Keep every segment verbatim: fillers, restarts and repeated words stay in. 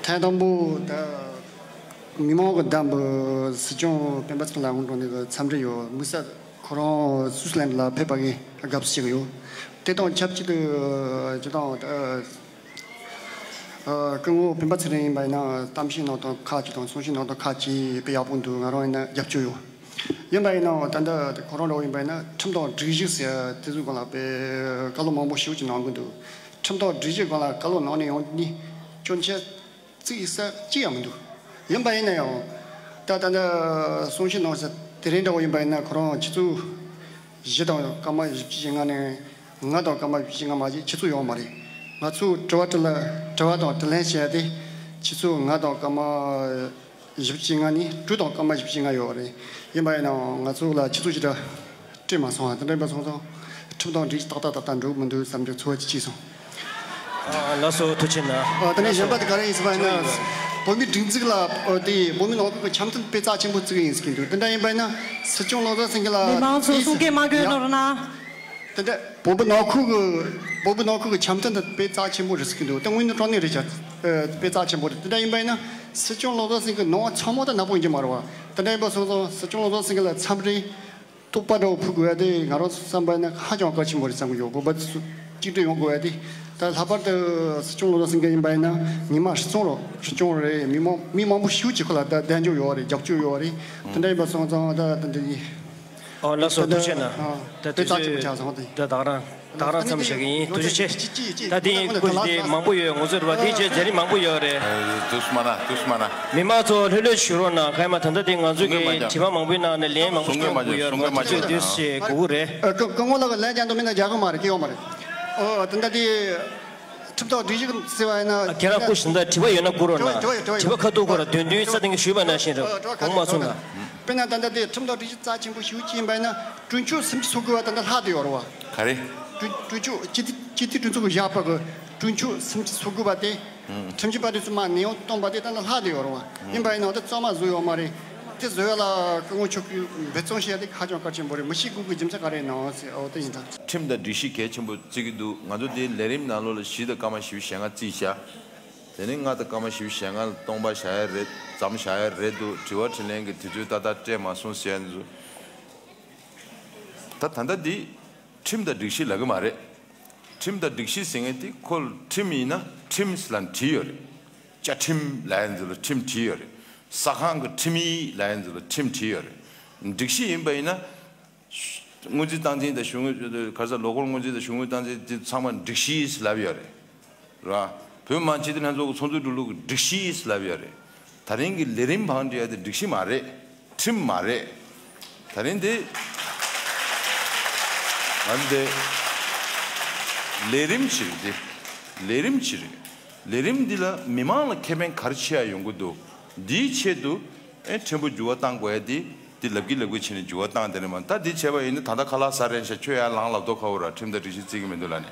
ཐེངས་དང་པོ་ད་མི་མང་གི་བདམས་པའི་སྲིད་སྐྱོང་སྤེན་པ་ཚེ་རིང་ལགས་དངོས་གྲུབ་ནས་འཚམས་འདྲི་ཡོད། དམིགས་བསལ་ཁོ་རང་སུད་སི་ལན་ལ་ཕེབས་པ་གི་དགའ་བསུ་ཞུ་གི་ཡོད། དེ་དང་ཆབས་ཅིག་ཏུ་སྤྱི་བཏང་ད་སྐུ་ངོ་སྤེན་པ་ཚེ་རིང་ཡིན་པ་ཡིན་ན་གཏམ་བཤད་གནང་སྟངས་ཁག་ཅིག་དང་གསུང་བཤད་གནང་སྟངས་ཁག་ཅིག་དཔེ་ཡག་པོ་འདུག་ང་རང་ཡིན་ན་རྒྱབ་སྐྱོར་ཡོད། ཡིན་པ་ཡིན་ནའང་ད་ལྟ་ཁོ་རང་འདྲ་བོ་ཡིན་པ་ཡིན་ན་ཁྲིམས་དང་སྒྲིག་གཞི་ཟེར་དེ་ཚོའི་སྒང་ལ་དཔེ་བཀའ་སློབ་མང་པོ་ཞེ་པོ་ཅིག་གནང་གི་འདུག་ཁྲིམས་དང་སྒྲིག་གཞིའི་སྒང་ལ་བཀའ་སློབ་གནང་ནས་ཡོང་ནི་སྐྱོན་ཆ་རྩིག་ས་གཅིག་ཡང་མི་འདུག་ཡིན་པ་ཡིན་ན་ཡང་ད་ད་ལྟ་གསུང་བཤད་གནང་ས་དེ་རིང་འདྲ་བོ་ཡིན་པ་ཡིན་ན་ཁོ་རང་ཆུ་ཚོད་བཞི་དང་སྐར་མ་བཞི་བཅུ་ཞེ་ལྔ་ནས་ལྔ་དང་སྐར་མ་བཞི་བཅུ་ཞེ་ལྔ་མ་གཏོགས་ཆུ་ཚོད་ཡོད་མ་རེད། ང་ཚོས་དྲི་བ་དྲི་ལ་དྲི་བ་དང་དྲིས་ལན་བྱས་ཏེ་ཆུ་ཚོད་ལྔ་དང་སྐར་མ་བཞི་བཅུ་ཞེ་ལྔ་ནས་དྲུག་དང་སྐར་མ་བཞི་བཅུ་ཞེ་ལྔ་ཡོད་རེད། ཡིན་པ་ཡིན་ནའང་ང་ཚོ་ལ་ཆུ་ཚོད་ཅིག་ར་སྤྲད་མ་སོང་བ་དེ་འདྲ་ཡིན་པ་སོང་ཙང་ཁྲིམས་དང་སྒྲིག་གཞི་ཏག་ཏག་ཏག་ཏག་འགྲོ་གི་མི་འདུག་བསམ་གྱི་ཚོར་བ་ཅིག་སྐྱེས་སོང་། ཨ། ལགས་སོ། ཐུགས་རྗེ་གནང་། ཨ། དེ་ནས་གཞན་པ་དེ་ག་རེ་ཡིན་ཟེར་བ་ཡིན་ན། བོད་མིའི་སྒྲིག་འཛུགས་ལ་ཨ་དེ་བོད་མི་ནང་ཁུལ་གྱི་འཆམ་མཐུན་དཔེ་རྩ་ཆེན་པོ་བརྩི་གི་ཡིན་ཟེར་གྱི་འདུག་དེ་འདྲ་ཡིན་པ་ཡིན་ན་སྲིད་སྐྱོང་བློ་བཟང་སེང་གེ་ལ། མི་མང་ཚོ་གསུང་སྐད་མ་དགོས་ནོར་ན། དེ་འདྲ་བོད་པའི་ནང་ཁུལ་གྱི་བོད་པའི་ནང་ཁུལ་གྱི་འཆམ་མཐུན་དེ་དཔེ་རྩ་ཆེན་པོ་རེད་ཟེར་གྱི་འདུག་དེ་དངོས་གནས་དྲང་གནས་རེད་ཤག་ཨ། དཔེ་རྩ་ཆེན་པོ་རེད། དེ་འདྲ་ཡིན་པ་ཡིན་ན་སྲིད་སྐྱོང་བློ་བཟང་སེང་གེ་ནང་ཚང་མ་དང་ནག་པོ་ཡིན་གྱི་མ་རེད་བ། དེ་འདྲ་ཡིན་པ་སོང་ཙང་སྲིད་སྐྱོང་བློ་བཟང་སེང་གེ་ལ་འཚམས་འདྲི་རྟོགས་པ་འདྲ་བོ་ཕུལ་དགོས་ཡ་དེ་ང་རང་ཚོ་བསམ་པ་ཡིན་ན་ཧ་ཅང་གལ་ཆེན་པོ་རེད་བསམ་གྱི་ཡོད། བོད་པ་ཚོ་གཅིག་སྒྲིལ་ཡོང་དགོས་ཡ་དེ། ད་ལྷག་པར་དུ་སྲིད་སྐྱོང་བློ་བཟང་སེང་གེ་ཡིན་པ་ཡིན་ན་ཉི་མ་སྲིད་སྐྱོང་རོགས་སྲིད་སྐྱོང་རེད། མི་མང་མི་མང་པོ་ཞེ་པོ་ཅིག་ཁོ་ལ་ད་གདན་འཇོག་ཡོད་རེད། རྒྱབ་སྐྱོར་ཡོད་རེད། དེ་འདྲ་ཡིན་པ་སོང་ཙང་ད་དེ་འདྲ་ཡིན། ཨོ་ལགས་སོ། ད་ཐུགས་རྗེ་གནང་། ད་དེ་དཔེ་རྩ་ཆེན་པོ་ཆགས་སོང་དེ། ད་ད་ག་རང་ད་ག་རང་མཚམས་བཞག་གི་ཡིན། ཐུགས་རྗེ་ཆེ། ད་དེ་ཡིན། སྐུ་ཞིག་དེ་མང་པོ་ཡོད། ང་ཚོ་རུ་བ་དེ་བྱས་མཛད་རིམ་མང་པོ་ཡོད་རེད། ཨ། དུས་མ་ན་དུས་མ་ན། མི་མང་ཚོ་ལྷོད་ལྷོད་བཞུགས་རོགས་གནང་། ཁ་ཡ་མ་ད་ལྟ་དེ་ང་ཚོ་གི་དྲི་བ་མང་པོའི་ནང་ནས་ལན་མང་པོ་ཞིག་གནང་དགོས་ཡོད་རེད། ང་ཚོ་དུས་ཚོད་དགོས་ཀྱི་རེད། ཨ། སྐུ་སྐུ་ངོ་ལགས་ལན་རྒྱག་འདོད་མེད་ན་རྒྱག་གི་མ་རེད། སྐྱེ་ཡོད་མ་རེད། ཨོ། ད་ལྟ་དེ་ཁྲིམས་དང་སྒྲིག་གཞི་ཟེར་བ་ཡིན་ན། ཁྱེད་རང་སྐུ་ཞིག་ད་དྲི་བ་ཡོད་ན་བསྐུར་རོགས་གནང་། དྲི་བ་ཡོད། དྲི་བ་ཡོད། དྲི་བ་ཁ་ཐུག་སྐོར་ལ་དོན་དོན་ས་སྟེང་གི་ཞུས་པ་ནང་བཞིན་རེད། དྲི་བ་དགོངས་མ་ཚོམས་ན། དྲི་བ་དཔེར་ན་ད་ལྟ་དེ་ཁྲིམས་དང་སྒྲིག་གཞི་རྩ་ཆེན་པོ་ཞེ་པོ་ཅིག་ཡིན་པ་ཡིན་ན་གྲོས་ཆོད་ཟིན་བྲིས་འཚོལ་དགོས་པ་ད་ལྟ་ལྷག་བསྡད་ཡོད་རེད་བ། ག་རེ། གྲོས་གྲོས་ཆོད་སྤྱི་འཐུས་སྤྱི་འཐུས་གྲོས་ཚོགས་ཀྱིས་བཞག་པ་གི་གྲོས་ཆོད་ཟིན་བྲིས་འཚོལ་དགོས་པ་དེ། ཁྲིམས་ཞིབ་པ་དེ་ཚོས་མར་ནན་དབང་བཏང་པ་དེ་ད་ལྟ་ལྷག་བསྡད་ཡོད་རེད་བ། ཡིན་པ་ཡིན་ནའང་ད་རྩ་མ་བཟོས་ཡོད་མ་རེད། དེ་བཟོ་ཡ་ལ་སྐུ་ངོ་མཆོག་གིས་འབད་བརྩོན་བྱས་ཏེ་ཧ་ཅང་གལ་ཆེན་པོ་རེད། མི་ཤེས་དགོས་ཀྱི་རྒྱུ་མཚན་ག་རེ་ཡིན་ནའང་ཟེར། འོ་དེ་ཡིན་ད། ཁྲིམས་དང་སྒྲིག་གཞི་གལ་ཆེན་པོ་བརྩི་གི་འདུག་ང་ཚོ་དེ་ལས་རིམ་ནང་ལོགས་ལ་བཞི་དང་སྐར་མ་བཞི་བཅུ་ཞེ་ལྔ་བརྩིས་བཞག་དེ་ནས་ལྔ་དང་སྐར་མ་བཞི་བཅུ་ཞེ་ལྔ་ལ་སྟོང་པ་བཞག་ཡ་རེད། ཙམ་བཞག་ཡ་རེད་འདུག་དྲི་བ་དྲིས་ལན་གྱི་དུས་ཚོད་ཏག་ཏག་སྤྲད་མ་སོང་ཟེར་ཡ་འདུག་ད་ད་ལྟ་འདི་ཁྲིམས་དང་སྒྲིག་གཞི་ལབ་གི་མ་རེད། ཁྲིམས་དང་སྒྲིག་གཞི་ཟེར་མཁན་དེ་ཁོ་ཁྲིམས་ཡིན་ན་ཁྲིམས་ལ་བྲིས་ཡོད་རེད། བཅའ་ཁྲིམས་ལབ་ཡ་འདི་ལ་ཁྲིམས་བྲིས་ཡོད་རེད། ས་ཁང་གི་ཁྲིམས་ཡིག་ལབ་ཡ་འདི་ལ་ཁྲིམས་བྲིས་ཡོད་རེད། སྒྲིག་གཞི་ཡིན་པ་ཡིན་ན། སྔོན་རྩིས་སྟངས་འཛིན་དང་གཞུང་དངུལ་ག་ས་ལོ་འཁོར་སྔོན་རྩིས་དང་གཞུང་དངུལ་སྟངས་འཛིན་དེ་ཚང་མ་སྒྲིག་གཞི་ལབ་ཡོད་རེད། ར། བོད་མི་མང་སྤྱི་འཐུས་ལྷན་ཚོགས་ཀྱི་ཚོགས་འདུ་འགྲོ་ལུགས་སྒྲིག་གཞི་ལབ་ཡོད་རེད། ད་རིང་གི་ལས་རིམ་བང་སྒྲིག་ཡ་དེ་སྒྲིག་གཞི་མ་རེད། ཁྲིམས་མ་རེད། ད་རིང་དེ་ང་ཚོ་དེ་ལས་རིམ་ཅིག་རེད་དེ། ལས་རིམ་ཅིག་རེད། ལས་རིམ་འདི་ལ་མི་མང་ལ་ཁེ་ཕན་ག་རེ་ཆེ་ཡ་ཡོང་གི་འདུག་འདིའི་ཆེད་དུ། ཨེ། ཕྲན་བུ་འགྱུར་བ་བཏང་དགོས་ཡ་དེ། དེ་ལབ་ཀྱི་ལབ་ཀྱི་བྱས་ནས་འགྱུར་བ་བཏང་དེ་རེད་མ། ད་འདི་བྱས་པ་ཡིན་ན་ད་ལྟ་ཁ་ལག་ཟ་རན་ཤག་ཁྱོད་ཡར་ལངས་ལབ་མདོག་ཁ་པོ་ར། ཁྲིམས་དང་སྒྲིག་གཞི་བརྩི་གི་མི་འདུག་ལབ་ནས།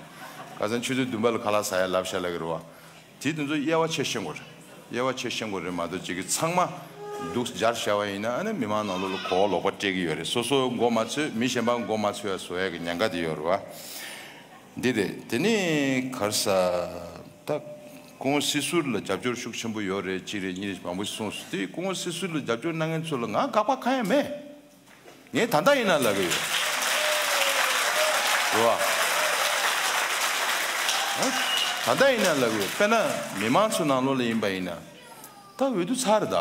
ཁ་སང་ཆུ་ཚོད་བདུན་པ་ལ་ཁ་ལག་ཟ་ཡ་ལབ་ཤག་ལབ་ཀྱི་རེད་བ། དེ་དེ་ཚོ་དབྱེ་བ་ཕྱེ་ཤེས་དགོས་རེད། དབྱེ་བ་ཕྱེ་ཤེས་དགོས་རེད་མ་གཏོགས་ཅིག་གི་ཚང་མ་འདུག་སྦྱར་བཞག་པ་ཡིན་ན་ཨ་ནི་མི་མང་ནང་ལོགས་ལ་གོ་བ་ལོག་པ་སྤྲད་ཀྱི་ཡོད་རེད། སོ་སོ་མགོ་མ་ཚོས་མི་གཞན་པ་མགོ་མ་ཚོས་ཡ་བཟོ་ཡ་གི་ཉེན་ཁ་དེ་ཡོད་རེད་བ། འདི་རེད། དེ་ནས་ག་རེ་ཟ། ད་སྐུ་ངོ་སྲིད་ཟུར་ལ་རྒྱབ་སྐྱོར་ཤུགས་ཆེན་པོ་ཡོད་རེད། གཅིག་རེད། གཉིས་རེད། མང་པོ་ཞིག་གསུངས་སོང་། དེ་སྐུ་ངོ་སྲིད་ཟུར་ལ་རྒྱབ་སྐྱོར་གནང་མཁན་ཚོ་ལ་ང་དགག་པ་གང་ཡང་མེད། ངས་ད་ལྟ་ཡིན་ན་ལབ་ཀྱི་ཡོད། རེད་བ། ཨ། ད་ལྟ་ཡིན་ན་ལབ་ཀྱི་ཡོད། དཔེར་ན་མི་མང་ཚོ་ནང་ལོགས་ལ་ཡིན་པ་ཡིན་ན། ད་འོས་བསྡུ་ཚར་རེད་ད།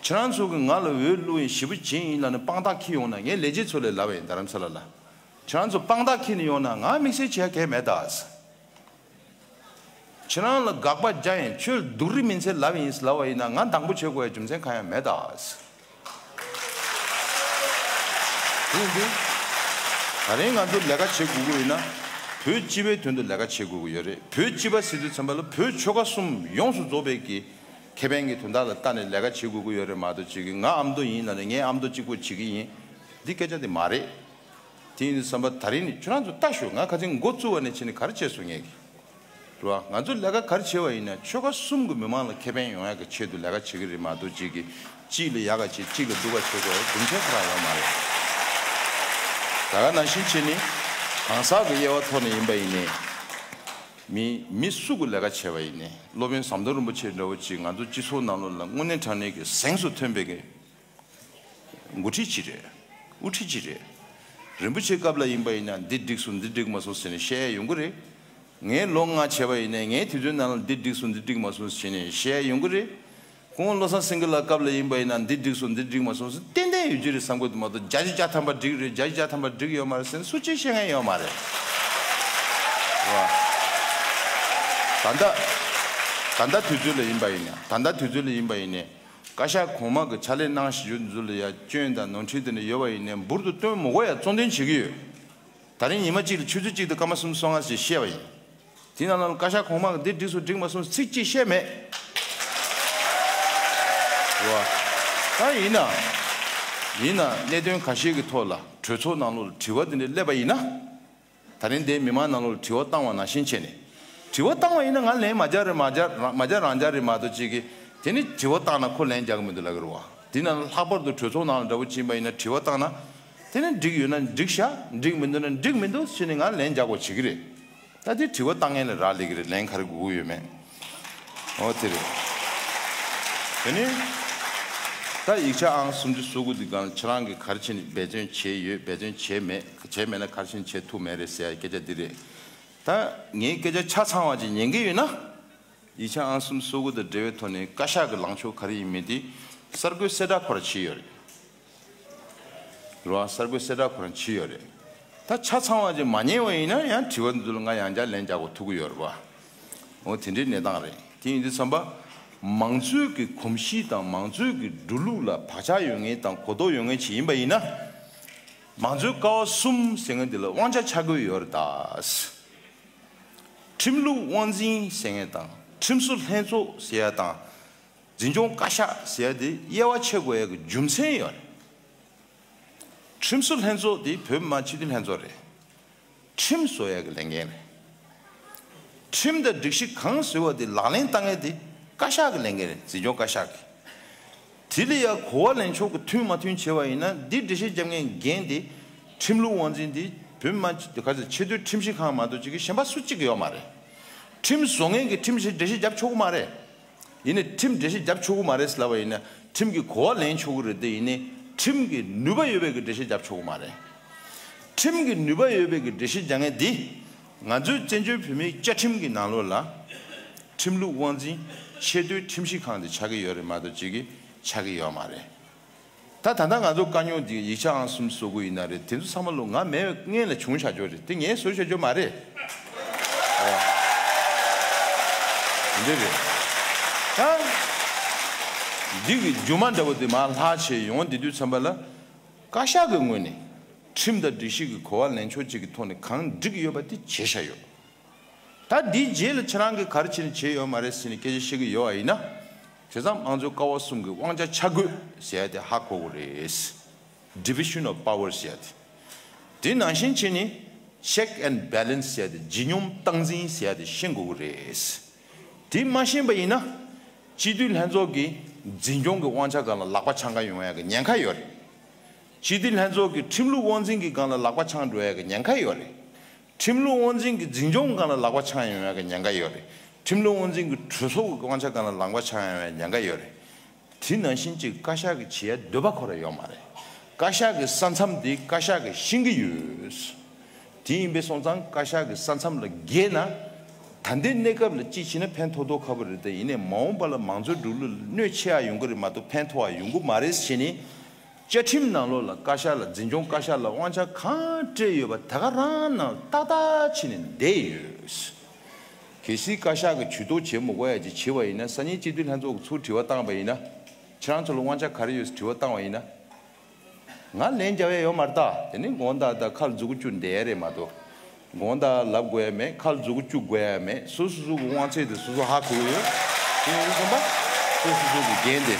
ཁྱེད་རང་ཚོ་གིས་ང་ལ་འོས་བླུགས་ཡིན། ཞེ་པོ་བྱས་ཡིན་ལབ་ནས་དཔང་རྟགས་འཁྱེར་ཡོང་ན། ངས་ལས་བྱེད་ཚོ་ལ་ལབ་པ་ཡིན། རྡ་རམ་ས་ལ་ལ། ཁྱེད་རང་ཚོ་དཔང་རྟགས་འཁྱེར་ནས་ཡོང་ན་ང་དམིགས་བསལ་བྱེད་ཡ་གང་ཡང་མེད་ད། ཁྱེད་རང་ལ་དགག་པ་རྒྱག་ཡིན། ཁྱོད་སྡུག་རུས་མིན་ཚད་ལབ་ཡིན་ལབ་པ་ཡིན་ན་ང་སྡང་པོ་བྱེད་དགོས་ཡ་རྒྱུ་མཚན་གང་ཡང་མེད་ད། དེ་ཡིན་དུས། ད་རིང་ང་ཚོ་ལས་ཀ་བྱེད་དགོས་ཀྱི་ཡོད་ན། བོད་སྤྱི་པའི་དོན་དུ་ལས་ཀ་བྱེད་དགོས་ཀྱི་ཡོད་རེད། བོད་སྤྱི་པ་ཟེར་དུས་ཙམ་པ་ལ་བོད་ཆོལ་ཁ་གསུམ་ཡོངས་སུ་རྫོགས་པའི་གི་ཁེ་ཕན་གྱི་དོན་དག་ལ་ལྟ་ནས་ལས་ཀ་བྱེད་དགོས་ཀྱི་ཡོད་རེད་མ་གཏོགས་ཅིག་གི་ང་ཨ་མདོ་ཡིན་ལབ་ནས་ངས་ཨ་མདོ་གཅིག་པོ་བྱེད་ཀྱི་ཡིན། འདི་སྐད་ཆ་དེ་མ་རེད། དེ་ཡིན་དུས་ཙམ་པ་ད་རིང་ནས་ཁྱོད་རང་ཚོ་ལྟ་ཤོག་ང་ཁ་སང་འགོ་བཙུགས་པ་ནས་བྱས་ནས་ག་རེ་བྱས་སོང་ངས་གི། རེད་བ། ང་ཚོ་ལས་ཀ་ག་རེ་བྱས་པ་ཡིན་ན་ཆོལ་ཁ་གསུམ་གྱི་མི་མང་ལ་ཁེ་ཕན་ཡོང་ཡག་གི་ཆེད་དུ་ལས་ཀ་བྱེད་ཀྱི་རེད་མ་གཏོགས་ཅིག་གི་གཅིག་ལ་ཡག་ག་བྱེད། གཅིག་ལ་སྡུག་ག་བྱེད་དགོས་རྒྱུ་མཚན་ཁོ་རང་ཡོད་མ་རེད། ད་ག་ནང་བཞིན་བྱས་ནས་གང་ཟག་གི་དབྱེ་བ་ཐོག་ནས་ཡིན་པ་ཡིན་ནའི། མི་མི་སུ་གི་ལས་ཀ་བྱས་པ་ཡིན་ནའི་སློབ་དཔོན་ཟམ་གདོང་རིན་པོ་ཆེ་འདྲ་བོ་ཅིག་ང་ཚོ་སྤྱི་ཚོགས་ནང་ལོགས་ལ་དངོས་གནས་དྲང་གནས་ཀྱི་གཟེངས་སུ་ཐོན་པའི་གི་འགོ་ཁྲིད་ཅིག་རེད། དབུ་ཁྲིད་ཅིག་རེད། རིན་པོ་ཆེ་སྐབས་ལ་ཡིན་པ་ཡིན་ན་འདི་འགྲིག་སོང་འདི་འགྲིག་མ་སོང་ཟེར་ནས་བཤད་ཡ་ཡོང་གི་རེད། ངས་ལོ་ལྔ་བྱས་པ་ཡིན་ནའི་ངའི་དུས་ཚོད་ནང་ལ་འདི་འགྲིག་སོང་འདི་འགྲིག་མ་སོང་ཟེར་ནས་བཤད་ཡ་ཡོང་གི་རེད། ཁོང་བློ་བཟང་སེང་གེ་ལགས་སྐབས་ལ་ཡིན་པ་ཡིན་ན་འདི་འགྲིག་སོང་འདི་འགྲིག་མ་སོང་ཟེར་ཏན་ཏན་ཡོད་ཀྱི་རེད་བསམ་གྱི་འདུག་མ་གཏོགས་བརྒྱ་ཆ་བརྒྱ་ཐམ་པ་འགྲིག་རེད་བརྒྱ་ཆ་བརྒྱ་ཐམ་པ་འགྲིག་ཡོད་མ་རེད་ཟེར་ནས་སུ་གཅིག་བཤད་མཁན་ཡོད་མ་རེད། རེད་བ། ད་ལྟ་ད་ལྟ་དུས་ཚོད་ལ་ཡིན་པ་ཡིན་ན་ད་ལྟ་དུས་ཚོད་ལ་ཡིན་པ་ཡིན་ནའི་བཀའ་ཤག་གོང་མ་གི་ཕྱག་ལས་གནང་བཞིན་ཡོད་ཚུལ་ལ་ཡ་སྐྱོན་དང་ནོར་འཁྲུལ་དེ་འདྲ་ཡོད་པ་ཡིན་ནའི་འབུར་དུ་བཏོན་མི་དགོས་ཡ་གཙོ་འདོན་བྱེད་ཀྱི་ཡོད། ད་རིང་ཉི་མ་གཅིག་ལ་ཆུ་ཚོད་གཅིག་དང་སྐར་མ་སུམ་ཅུ་སོ་ལྔ་ཞེས་བཤད་པ་ཡིན། དེ་ནང་ལ་བཀའ་ཤག་གོང་མ་གིས་འདི་འགྲིག་སོང་འགྲིག་མ་སོང་ཚིག་གཅིག་བཤད་མེད། རེད་བ། ད་ཡིན་ན། ཡིན་ན་གནད་དོན་ཁ་ཤས་ཀྱི་ཐོག་ལ་གྲོས་ཚོགས་ནང་ལོགས་ལ་དྲི་བ་འདི་འདྲ་སླེབས་པ་ཡིན་ན། ད་རིང་འདིའི་མི་མང་ནང་ལོགས་ལ་དྲི་བ་བཏང་བ་ནང་བཞིན་བྱས་ནས། དྲི་བ་བཏང་བ་ཡིན་ན་ང་ལན་མ་རྒྱག་རེད་མ་རྒྱག་རང་མ་རྒྱག་རང་རྒྱག་རེད་མ་གཏོགས་ཅིག་གིས་དེ་ནི་དྲི་བ་བཏང་ན་ཁོ་ལན་རྒྱག་གི་མི་འདུག་ལབ་ཀྱི་རེད་བ། དེ་ན་ལྷག་པར་དུ་གྲོས་ཚོགས་ནང་ལ་འདྲ་བོ་ཕྱིན་པ་ཡིན་ན་དྲི་བ་བཏང་ན། དེ་ནི་འགྲིག་ཡོད་ན་འགྲིག་ཤག་འགྲིག་མི་འདུག་ན་འགྲིག་མི་འདུག་ཟེར་ནས་ང་ལན་རྒྱག་དགོས་བྱེད་ཀྱི་རེད། ད་དེ་དྲི་བ་བཏང་མཁན་ལ་རག་ལས་ཀྱི་རེད་ལན་ག་རེ་དགོས་ཀྱི་ཡོད་མེད། འོ་དེ་རེད། དེ་ནི། ད་ཡིག་ཆ་ཨང་སུམ་ཅུ་སོ་དགུ་འདི་སྒང་ལ་ཁྱེད་རང་གིས་ག་རེ་བྱས་ནས་འབད་བརྩོན་བྱས་ཡོད་འབད་བརྩོན་བྱས་མེད་བྱས་མེད་ན་ག་རེ་བྱས་ནས་བྱས་ཐུབ་མེད་རེད་ཟེར་ཡ་སྐད་ཆ་འདི་རེད། ད་ངས་སྐད་ཆ་ཆ་ཚང་བ་ཅིག་ཉན་གྱི་ཡོད་ན། ཡིག་ཆ་ཨང་སུམ་ཅུ་སོ་དགུ་དང་འབྲེལ་བའི་ཐོག་ནས་བཀའ་ཤག་གི་ལངས་ཕྱོགས་ག་རེ་ཡིན་མིན་དེ་གསར་འགོད་གསལ་བསྒྲགས་ཁོ་རང་བྱས་ཡོད་རེད། རེད་བ། གསར་འགོད་གསལ་བསྒྲགས་ཁོ་རང་བྱས་ཡོད་རེད། ད་ཆ་ཚང་བ་ཅིག་མ་ཉན་བ་ཡིན་ན་ཡང་དྲི་བ་འདི་ཚོ་ལ་ང་ཡང་བསྐྱར་ལན་རྒྱག་དགོས་ཐུག་གི་ཡོད་རེད་བ། འོ་དེ་འདྲའི་གནས་སྟངས་རེད། དེ་ཡིན་དུས་ཙམ་པ། མང་གཙོའི་གི་གོམས་གཤིས་དང་མང་གཙོའི་གི་འགྲོ་ལུགས་ལ་བག་ཆགས་ཡོད་མཁན་དང་གོ་རྟོགས་ཡོད་མཁན་ཅིག་ཡིན་པ་ཡིན་ན། མང་གཙོའི་ཀ་བ་གསུམ་ཟེར་མཁན་འདི་ལ་དབང་ཆ་ཆ་བགོས་ཡོད་རེད་ད། ཁྲིམས་ལུགས་དབང་འཛིན་ཟེར་མཁན་དང་ཁྲིམས་བཟོ་ལྷན་ཚོགས་ཟེར་ཡ་དང་། འཛིན་སྐྱོང་བཀའ་ཤག་ཟེར་ཡ་དེ་དབྱེ་བ་ཕྱེ་དགོས་ཡ་གི་རྒྱུ་མཚན་ཡོད་རེད། ཁྲིམས་བཟོ་ལྷན་ཚོགས་དེ་བོད་མི་མང་སྤྱི་འཐུས་ལྷན་ཚོགས་རེད། ཁྲིམས་བཟོ་ཡ་གི་ལས་འགན་རེད། ཁྲིམས་དང་སྒྲིག་གཞི་གང་བཟོས་པ་དེ་ལག་ལེན་བསྟར་མཁན་དེ་བཀའ་ཤག་གི་ལས་འགན་རེད་འཛིན་སྐྱོང་བཀའ་ཤག་གི། དེ་ལ་ཡ་གོ་བ་ལེན་ཕྱོགས་ཀྱི་མཐུན་མ་མཐུན་བྱས་པ་ཡིན་ན་འདི་འགྲེལ་བཤད་རྒྱབ་མཁན་འགན་དེ་ཁྲིམས་ལུགས་དབང་འཛིན་དེ་བོད་མི་མང་ག་ཚོད་ཆེས་མཐོའི་ཁྲིམས་ཞིབ་ཁང་མ་གཏོགས་ཅིག་གི་གཞན་པ་སུ་གཅིག་གི་ཡོད་མ་རེད། ཁྲིམས་བཟོ་མཁན་གྱི་ཁྲིམས་ཞིབ་འགྲེལ་བཤད་རྒྱབ་ཆོག་གི་མ་རེད། ཡིན་ནའི་ཁྲིམས་འགྲེལ་བཤད་རྒྱབ་ཆོག་གི་མ་རེད་ཟེར་ལབ་པ་ཡིན་ན་ཁྲིམས་ཀྱི་གོ་བ་ལེན་ཆོག་གི་རེད་དེ་ཡིན་ནའི་ཁྲིམས་ཀྱི་ནུས་པ་ཡོད་པའི་གི་འགྲེལ་བཤད་རྒྱབ་ཆོག་གི་མ་རེད། ཁྲིམས་ཀྱི་ནུས་པ་ཡོད་པའི་གི་འགྲེལ་བཤད་རྒྱག་མཁན་འདི་ང་ཚོའི་བཙན་བྱོལ་བོད་མིའི་བཅའ་ཁྲིམས་ཀྱི་ནང་ལོགས་ལ་ཁྲིམས་ལུགས་དབང་འཛིན་ཆེས་མཐོའི་ཁྲིམས་ཞིབ་ཁང་དེ་ཆགས་ཀྱི་ཡོད་རེད་མ་གཏོགས་ཅིག་གི་ཆགས་ཀྱི་ཡོད་མ་རེད། ད་ད་ལྟ་ང་ཚོ་དཀའ་རྙོག་འདི་ཡིག་ཆ་ཨང་གསུམ་སོ་དགུ་ཡིན་ན་རེད་དེ་ཚོ་ཚང་མ་ལོ་ང་མེད་པའི་སྔོན་ལ་བྱུང་བཞག་ཆོག་རེད་དེ་ངས་བཟོས་བཞག་ཆོག་མ་རེད། འདི་རེད། ད། འདི་གི་རྒྱུ་མ་འདྲ་བོ་དེ་མར་ལྷག་བྱས་ཡོང་བསྡད་དུས་ཙམ་པ་ལ། བཀའ་ཤག་གི་ངོས་ནས་ཁྲིམས་དང་སྒྲིག་གཞི་གི་གོ་བ་ལེན་ཕྱོགས་གཅིག་གི་ཐོག་ནས་གང་འགྲིག་ཡོད་པ་དེ་བྱས་བཞག་ཡོད། ད་འདིའི་རྗེས་ལ་ཁྱེད་རང་གིས་ག་རེ་བྱས་ནས་བྱས་ཡོད་མ་རེད་ཟེར་ནས་སྐད་ཆ་བཤད་ཀྱི་ཡོད་པ་ཡིན་ན། བྱས་ཙང་དམངས་གཙོའི་ཀ་བ་གསུམ་གྱི་དབང་ཆ་ཆ་བགོས་ཟེར་ཡ་དེ་ཧ་གོ་དགོས་རེད། Division of Power ཟེར་ཡ་དེ། དེ་ནང་བཞིན་བྱས་ནས་Check and Balance ཟེར་ཡ་དེ་ཇི་སྙོམས་སྟངས་འཛིན་ཟེར་ཡ་དེ་ཤེས་དགོས་ཀྱི་རེད། དེ་མ་ཤེས་པ་ཡིན་ན། སྤྱི་འཐུས་ལྷན་ཚོགས་ཀྱི་འཛིན་སྐྱོང་གི་དབང་ཆ་སྒང་ལ་ལག་པ་འཆང་ག་ཡོང་ཡ་གི་ཉེན་ཁ་ཡོད་རེད། སྤྱི་འཐུས་ལྷན་ཚོགས་ཀྱི་ཁྲིམས་ལུགས་དབང་འཛིན་གྱི་སྒང་ལ་ལག་པ་འཆང་འགྲོ་ཡ་གི་ཉེན་ཁ་ཡོད་རེད། ཁྲིམས་ལུགས་དབང་འཛིན་གྱི་འཛིན་སྐྱོང་སྒང་ལ་ལག་པ་འཆང་ཡོང་ཡ་གི་ཉེན་ཁ་ཡོད་རེད། ཁྲིམས་ལུགས་དབང་འཛིན་གྱི་གྲོས་ཚོགས་ཀྱི་དབང་ཆ་སྒང་ལ་ལག་པ་འཆང་ཡོང་ཡ་ཉེན་ཁ་ཡོད་རེད། དེ་ནང་བཞིན་གཅིག་བཀའ་ཤག་གིས་བྱེད་ཡ་འདོད་པ་ཁོ་རང་ཡོད་མ་རེད། བཀའ་ཤག་གི་ས་མཚམས་དེ་བཀའ་ཤག་གིས་ཤེས་ཀྱི་ཡོད། དེ་ཡིན་པས་སོང་ཙང་བཀའ་ཤག་གི་ས་མཚམས་ལ་འགལ་ན། ད་ལྟའི་གནས་སྐབས་ལ་གཅིག་བྱས་ན་ཕན་ཐོགས་མདོག་ཁ་པོ་རེད་དེ་ཡིན་ནའི་མ་འོངས་པ་ལ་མང་གཙོའི་འགྲོ་ལུགས་ལ་གནོད་ཆེ་ཡ་ཡོང་གི་རེད་མ་གཏོགས་ཕན་ཐོགས་ཡ་ཡོང་གི་མ་རེད་ཟེར་ནས། བཅའ་ཁྲིམས་ནང་ལོགས་ལ་བཀའ་ཤག་ལ་འཛིན་སྐྱོང་བཀའ་ཤག་ལ་དབང་ཆ་གང་སྤྲད་ཡོད་པ་ད་ག་རང་ནང་ཏག་ཏག་བྱས་ནས་བསྡད་ཡོད། གལ་སྲིད་བཀའ་ཤག་གིས་ཇུས་གཏོགས་བྱེད་མི་དགོས་ཡ་ཅིག་བྱས་པ་ཡིན་ན་སང་ཉིན་སྤྱི་འཐུས་ལྷན་ཚོགས་ཀྱིས་ཚུར་དྲི་བ་བཏང་པ་ཡིན་ན། ཁྱེད་རང་ཚོ་ལ་དབང་ཆ་ག་རེ་ཡོད་ཟེར་དྲི་བ་བཏང་བ་ཡིན་ན། ང་ལན་རྒྱག་ཡ་ཡོད་མ་རེད་ད། དེ་ནི་དགོངས་དག་དང་ཁ་ལ་མཛུབ་གུ་བཅུག་བསྡད་ཡ་རེད་མ་གཏོགས། དགོངས་དག་ལབ་དགོས་ཡ་མེད། ཁ་ལ་མཛུབ་གུ་བཅུག་དགོས་ཡ་མེད། སོ་སོ་སོ་གི་དབང་ཚད་དེ་སོ་སོ་ཧ་གོ་གི་ཡོད། དེ་ཡིན་དུས་ཙམ་པ། སོ་སོ་སོ་གི་འགན་དེ་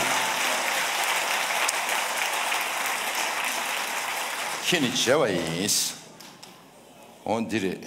ཁྱེད་ནས་བྱས་པ་ཡིན། འོ་འདི་རེད།